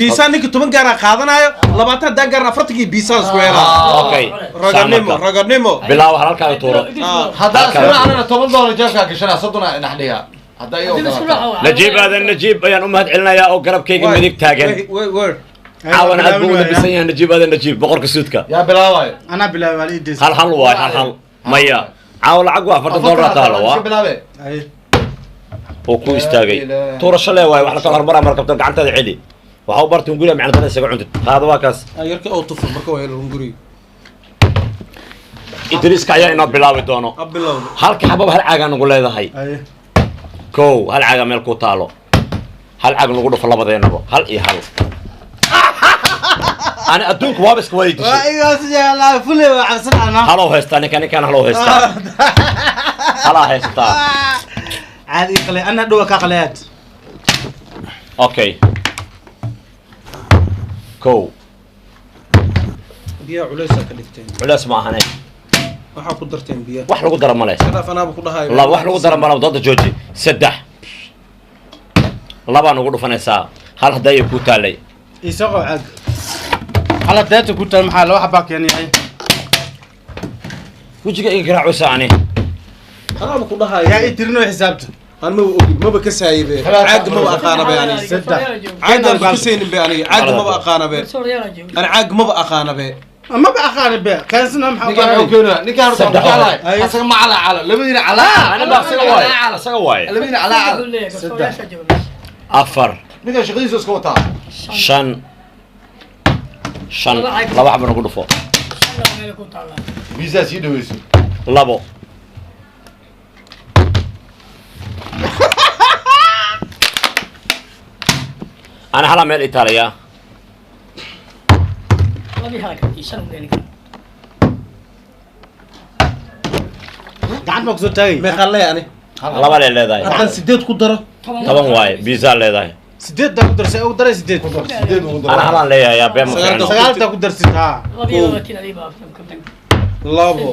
Biisa ninka 10 gaara qaadanayo, 20 haddaan gaarna 40kii biisaan isku helaa. Okay. Raganimo, raganimo. Bilaaw, halkaaga tuuro. Haddaan isku raacnana $10 jeebkaa gashanaa, 30 aa dhinax dhigaa haddaa ii ogolaataa. Najiib Aadan Najiib ayaan u mahad celinayaa oo garabkayga midig taagan. Wait. Caawana aad buu u labisan yahay Najiib Aadan Najiib, boqorka suudka. Yaa bilaabayo? Anaa bilaabay, waa la ii deysay. Hal hal waay, hal hal. Maya, caawa lacag waa $40 taalo. Iska waa bilaabe. Ay. Oo ku istaagay tuurasho le waay, wax la kala hormaraa. Markabta gacantaada celi, waxaa u bartay guriga macna dana isaga cuntid qaado, waa kaas. Yarka oo tufo marka waa helo guriga. Idriiska ayaa inoo bilaabi doono. Ha bilowno. Halka xababa hal caagaa nagu leedahay. Ay. Kow, hal caagaa meel ku taalo, hal caag nagu dhufo labadeennaba, hal iyo hal. Ani adduunka waaba iska wadi waa dishay. igaas jeclaa fule, waa cabsanana. Halow haystaa ninka, ninkaan halow haystaa, halaa haysataa. Caadi ii qalay, ana dhowa kaa qalayaad. Okay, kow. Biyaha culeysaa ka dhigteen. Culeys ma ahane. Waxaa ku darteen biyaha. Wax lagu dara male. Iska dhaaf, anaaba ku dhahayo. Laba, wax lagu dara male. Dooda jooji. Saddex, labaa nagu dhufanaysaa, hal hadday ku taalay. Ii soo qabo caag hala deeta ku taal, maxaa laba xabaa keenyahay? Wejiga iga garaacaysa ani. Anaaba ku dhahayo. Yaa ii tirinoo xisaabta? Aan maba ogin, maba kasaaye be, caaga maba aqaana be ani. Saddex. Caagaan ba kasaynin be aniga, caaga maba aqaana be ani, caaga maba aqaana be. Maba aqaani be keensana, maxaa Ninkaan u wuxuu keenaya ninkaan horta Saddex. ku jeclahay. Ay. Asaga ma calaa calo, labadiina calaa. Ani ba isaga waaye, isaga waaye. Labadiina calaa calo. Afar. Ninkaan shaqadiisa iska wataa. Shan, shan, laba xaba nagu dhufo. Biisaa sii dhaweyso. Labo. Ana halaa meel itaaliya. Gacant baa kusoo taagay. Meeqaan leeyahay ani? Laba lee leedahay. Haddaan 8 ku daro? 10 waaye, biisaa leedahay. 8 daa ku darsay, ugu daray 8. 8 ugu Ana daro. halaan leeyahay, yaa been ma Sagaal. fiicno. 9 daa ku darsid haa. Labo.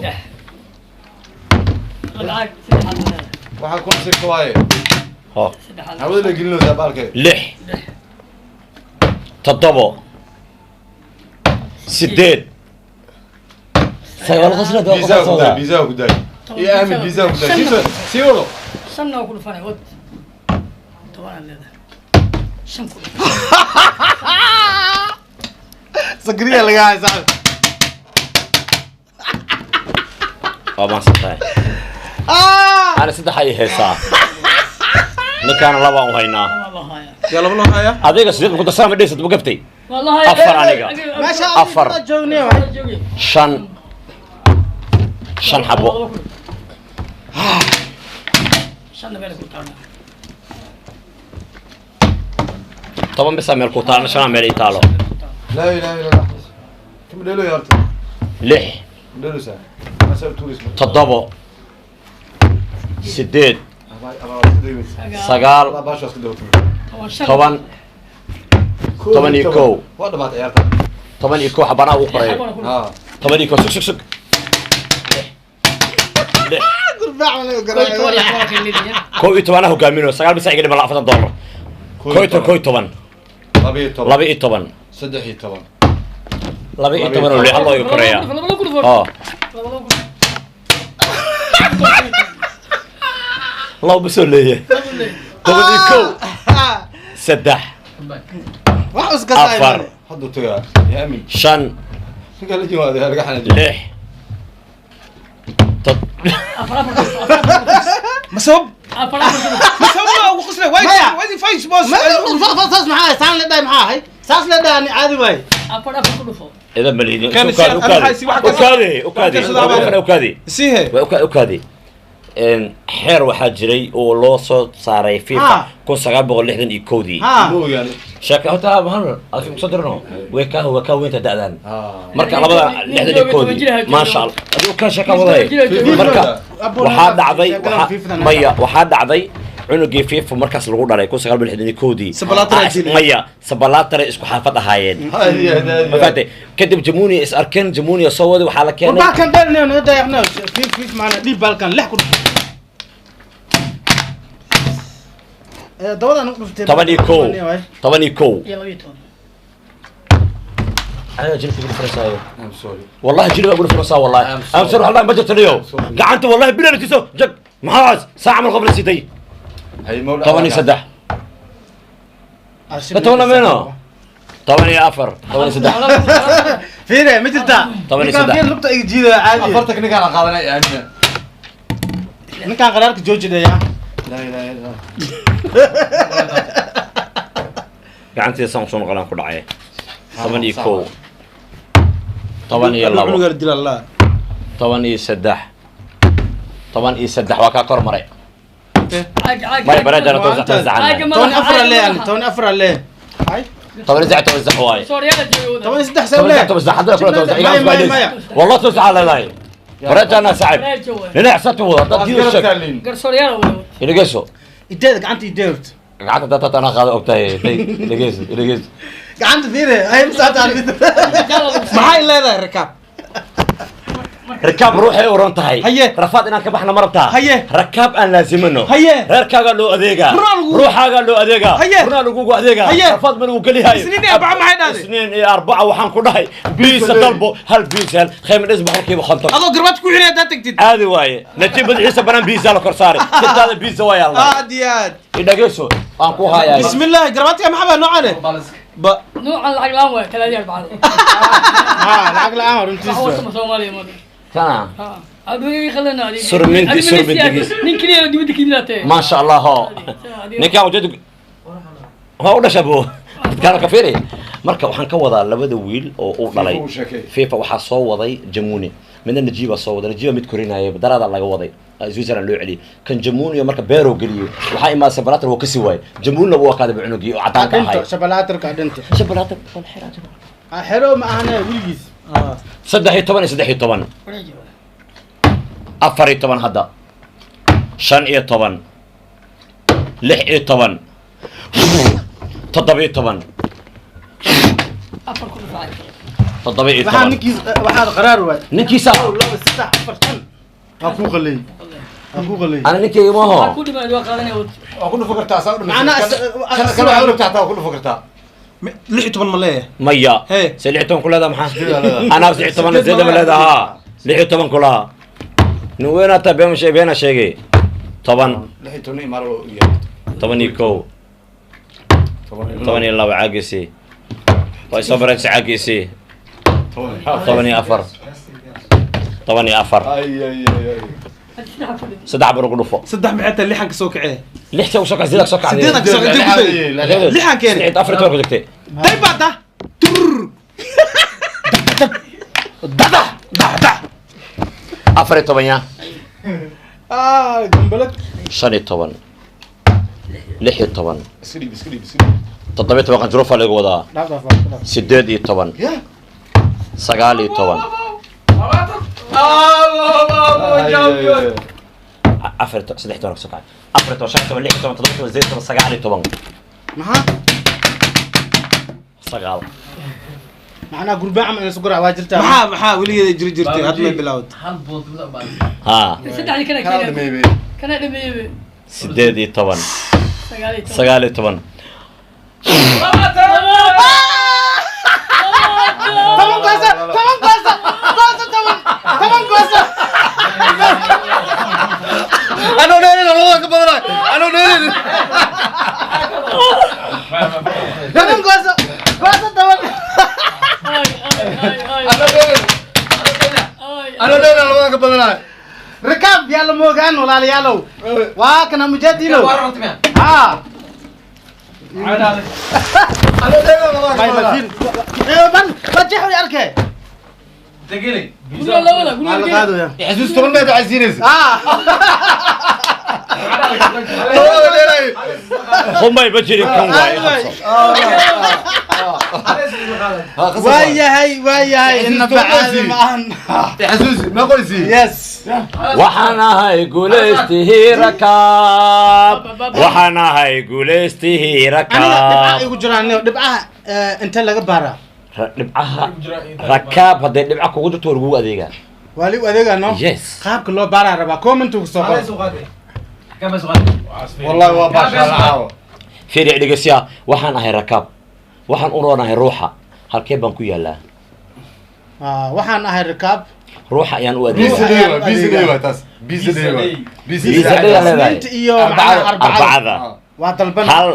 Waxaa ku nasiibka waaye. Ho. Hawada la gelinaysaa baalkee. Lix, toddobo, 8, 9 qosla. Biisaa ku daay, biisaa ku daay iyo aamin, biisaa ku daay, sii soo sii wado. Shanna waa ku dhufanay, wad 10 aad leedahay, shan ku dhufan. Sakriya laga hay saaxib. Waa mahadsan tahay. Ana saddex ay haysaa, ninkaana labaan u haynaa. Laba loo hayaa. Yaa laba loo hayaa? Adiga 8 ku darsaa ma dheysad, ma gaftay? Waa loo hayaa. Afar aniga. Meesha Afar. joognay waay. Shan, shan xabo. Shanna meel ku taala. 10 bisaa meel ku taalna, shanaa meel ii taalo. Laa ilaaha illa allah, kama dheeloya horta. Lix. Ma dheeloysaa masa tuuris? Toddobo, 8, 9, baasha iska daba tuur. 10, 11. Waa dhamaatay ciyaarta. 11 xabanaa ugu qoray. Ha. 11. Sug, sug, sug. Lix. Gurbaac wala garaac. 11 hogaaminayo, 9 bisa iga dhiman, $40. 11, 11. 12. 12. 13. 12 oo lix loo iga koreeyaa oo laba bisoo leeyahay. 11, 3, wax iska 4, hadduu tagaa yaa aamin. 5, ninkaan la jimaado laga xanaajiyo. 6, Ma sabab, ma sabab ma ugu qoslay? Why? Maya. Why the face boss? Saas maxaa ahay? Saan la dhahay maxaa ahay? Saas la dhahay ani caadi waay. Idan malidin. Kan si- ukaadi. ana haysi wax kasta- Ukaadi, ukaadi. wax kasta ukaadi, ukaadi. Siihe. Waa ukaadi. Xeer waxaa jiray oo loo soo saaray FIFA 1961-dii. Ha. Ma ogaani. Sheeka horta hal adiga kusoo dirno, way kaa, way kaa weynta da'daan. Ha. Marka labada 61-dii, maasha allah, adigu kaa sheeka waday. Marka waxaa dhacday maya, waxaa dhacday cunugii FIFA markaas lagu dhalay 1961-dii. Sabalaatara jilay. Maya, sabalaatara isku xaafad ahaayeen. Hadi hadi. Ma fahamtay? Kadib jamunia is arkeen, jamunia soo waday, waxaa la keenay. Warbaakan dheer naga dayaqna fiif fiif maana dhiib balkan lix ku dabadan u dhuftay. 11, 11. Iyo 12. Aniga jilibka igu dhufanaysaa. I'm sorry. Wallahi jilibka igu dhufanaysaa wallahi. I'm sorry. I'm sorry wallahi ma jirto niyo. Sorry. Gacanta wallahi bilaa tiso jag. Maxaa saaca mar qabla siday. Hay mawla. 13. Toban meno. 14. 13. Fiire ma jirtaa? 13. Ninkaan fiir lugta iga jiidaya caadi. Afarta ninkaan aan qaadanay aamina. Ninkaan qaraarka joojinaya. Laa ilaaha illa Allah. Gacantiisa saan soo noqolaan ku dhacay. 11. 12. Cunugaa dila Allah. 13. 13 waa kaa kor maray. Caag caag. May bareejana toban saddex Caaga sacan. Toban madaxa, afar caaga alle yani, madaxa. 14 alle. Hay. 13 13 waaye. Sooryaala jooga. 13 soo Toban le. saddex toban saddex haddana kula toban saddex Maya, iga maya, cusbaa maya. Wallahi toban saddex leedahay. Bareejana saaxib. Bareejo waay. Nina xisabta wada dad diido sheeg. Garsooryaala wada. Idhegeyso. Ideeda gacanta ideeda. Gacanta dad anaa qaada ogtahay. Idhegeyso, idhegeyso. Gacanta fiire, ay masaata arfida. Maxay leedahay rakaab? Rakaab ruuxay u ron tahay. Haye. Rafaad inaan ka baxna ma rabtaa? Haye. Rakaab aan laasimano. Haye. Reerkaagaa loo adeegaa. Runaa lagu- Ruuxaagaa loo adeegaa. Haye. Runaa lagugu adeegaa. Haye. Rafaad ma lagu gelihayo. Isniin iyo Arbaco maxay dhahday? Isniin iyo Arbaco waxaan ku dhahay biisa dalbo hal biis hel khayma dhis 50%. Adoo garbaad ku xidhay haddaad tagtid. Caadi waaye. Natiib madaxiisa banaan biisa la kor saaray. Sintaada biisa waa yaalnaa. Aad iyo aad. Idhageyso aan ku hayaa. Bismillah garbaadka maxaa baa noocane? Ba Noocan lacag la'aan waay, talaadii arbacada. Ha, lacag la'aan Wax runtiisa. wata Soomaaliya ma. Tana. Ha. Adiga qalana adiga. Surmindi, Adiga surmindigiis. nin kaliya dibadda ka yimid tahay. ما شاء الله هو ninkaan ujeedu waa u dhashay buu dadkaan ka fiiri marka waxaan ka wadaa labada wiil oo uu dhalay FIFA uu sheekay. FIFA waxaa soo waday Jamuni midna Najiba soo waday Najiba mid korinayay daraada laga waday Switzerland loo celiyay kan Jamuni marka beero geliyay waxaa imaa Sabalater wuu kasi waayay Jamunina wuu qaaday cunugii oo cadaanka ahay Dhinto, shabalaatarka dhinto. Sabalater Ha, xero ma ahana wiligiis. 13 iyo 13 14 hadda 15 16 17 Afar ku dhufay. 17 Waxaa ninkiis waxaad qaraar waay. ninkiisa 2 3 4 5. Ha ku qalay. Ha ku qalay. ana ninkeyga maaho Waxaa ku dhimaad waa qaadanaya wad. Waa ku dhufan kartaa saa u dhamaysa. Macnaa Kan waxaa u dhigtaa waa ku dhufan kartaa. 16 ma leeyahay? maya Hee. se 16 ku leedaha maxaa Sideed leedahay. anaa 16 sideed ma leedaha 16 kulaha nin weynaa taa been beena sheegay 10 16 imaar loo yahay. 11 12 caagiisii waa isoo baraysa caagiisii 14 14 Ay ay ay ay. Hadda saddex ku dhig. saddex bar ugu dhufo Saddex maxay tahay lixan ka soo kacee? lixta usoo kacay sideed soo kacday Sideed ka soo kacay. Lixan keenay. sideed afar toban ku jirtay Day baada. Turr. Dada. Dada. 14 ya Ah, gombalad. 15 16 Iska dhiib iska dhiib iska dhiib. 17 qanjurufa lagu wadaa Dhaaf dhaaf dhaaf. 18 Ya. 19 Ay, ay, ay. afar 13 kasoo kacay 14 15 16 17 18 19 Maxaa? 9 Macnaa gurbaan camal in la soo waa jirtaa. Maxaa weligeeda jiri jirtay hadda may bilowd. ha Saddexdii kana Kana keenay. dhameeyay. Kana dhameeyay. 18 19. 19 Toban goosa, toban goosa, goosa toban, toban goosa. Anoo dheerin labada ka badanay. Anoo dheerin. Toban goosa, goosa toban. Ay ay ay ay. Anoo dheerin. Ay. Anoo dheerin labada ka badanay. Rakaab yaa la moogaan walaalayaalow. Waa kana mujaadiinow. Ha. Anoo dheerin labada ka May ma badanay. fiir. Eh, ban, ba jeexu arkay. Guriga la wada, Waa la guriga. qaadaya. Xasuus toban meed waxay siinaysa. Ah. Toban dheeray. humay ma jirin kan waaye qabso Waa yahay, waa yahay. Inna bacaadi ma ahan. Xasuus ma qoysi. Yes. waxaan ahay guulaystihii rakaab waxaan ahay guulaystihii Aniga dhibcaha rakaab igu jiraan dhibcaha inta laga baaraa. Dhibcaha rakaab hadday dhibca kugu jirto waa lagugu adeegaa Waa liu adeegaa no? Yes. Qaabka loo baaraa rabaa comment ugu soo qor. Wallahi waa baasha caawa. fiiri dhegeysiya waxaan ahay rakaab waxaan u roonahay ruuxa halkee baan ku yaalaa Waxaan ahay rakaab. Ruuxa ayaan u Busy adeegaa. day waa, busy day waa taas. Busy day waa. Busy Busy day. day aa leedahay. Isniinta iyo Arbacada. macnaha arbacada. Arbacada. Waa dalban. Hal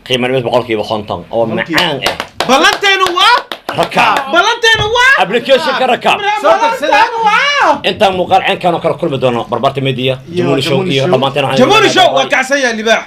qiimo dhimis 50% oo Boqolkiiba. macaan ah. Ballanteenu waa Rakaab. Ballanteenu waa Applicationka rakaab. Soo tagsada. Intaan muuqaal ceenkan oo kale kulmi doono, Barbarta Media, Iyo Jamuni Show Jamuni iyo Show. dhammaanteen waxaan Jamuni idin Show leenahay. waa kacsan yahay libaax.